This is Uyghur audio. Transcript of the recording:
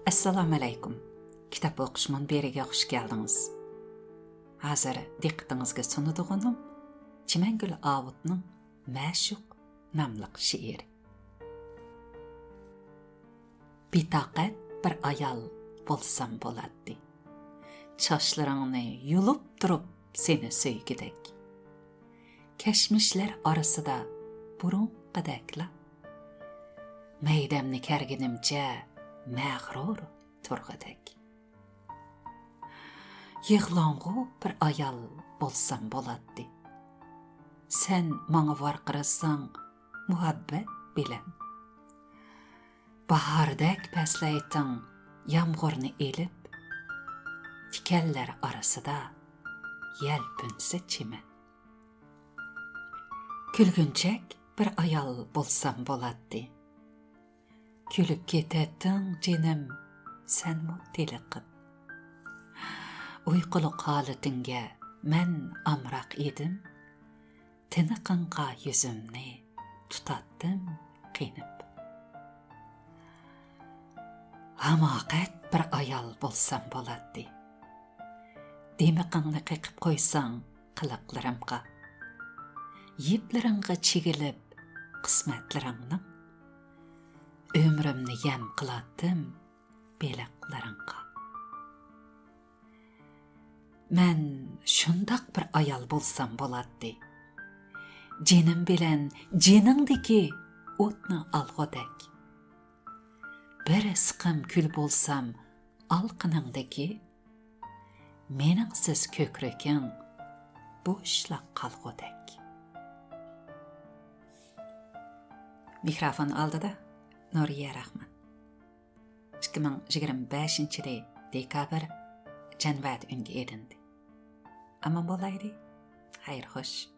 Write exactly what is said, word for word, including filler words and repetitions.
ئەسسالامۇئەلەيكۇم. كىتاب ئوقۇش مۇنبىرىگە خۇش كەلدىڭىز. ھازىر دىققىتىڭىزگە سۇنىدىغىنىم چىمەنگۈل ئاۋۇتنىڭ مەشۇق ناملىق شېئىرى. بىتاقەت بىر ئايال بولسام بولاتتى. چاچلىرىڭنى يۇلۇپ تۇرۇپ سېنى سۆيگۈدەك. كەشمىشلەر ئارىسىدا بۇرۇنقىدەكلا. مەيدەمنى كەرگىنىمچە مەغرۇر تۇرغۇدەك. يىغلاڭغۇ بىر ئايال بولسام بولاتتى. سەن ماڭا ۋارقىرىساڭ مۇھەببەت بىلەن. باھاردەك پەسلەيتىڭ يامغۇرنى ئېلىپ، تىكەنلەر ئارىسىدا يەلپۈنسە چىمەن. كۈلگۈنچەك بىر ئايال بولسام بولاتتى. كۈلۈپ كېتەتتىڭ جېنىم، سەنمۇ تېلىقىپ. ئۇيقۇلۇق ھالىتىڭگە مەن ئامراق ئىدىم، تىنىقىڭغا يۈزۈمنى تۇتاتتىم قېنىپ. ھاماقەت بىر ئايال بولسام بولاتتى. دىمىقىڭنى قېقىپ قويساڭ قىلىقلىرىمغا، يىپلىرىڭغا چىگىلىپ قىسمەتلىرىڭنىڭ، ئۆمرۈمنى يەم قىلاتتىم بېلىقلىرىڭغا. مەن شۇنداق بىر ئايال بولسام بولاتتى. جېنىم بىلەن جېنىڭدىكى ئوتنى ئالغۇدەك. بىر سىقىم كۈل بولسام ئالقىنىڭدىكى، مېنىڭسىز كۆكرىكىڭ بوشلا قالغۇدەك. مىكروفون ئالدىدا نۇرىيە راخمان. ئىككى مىڭ يىگىرمە بەشىنچى يىلى دېكابىر، جەنۋەدە ئۈنگە ئېلىندى. ئامان بولايلى. خەير خوش.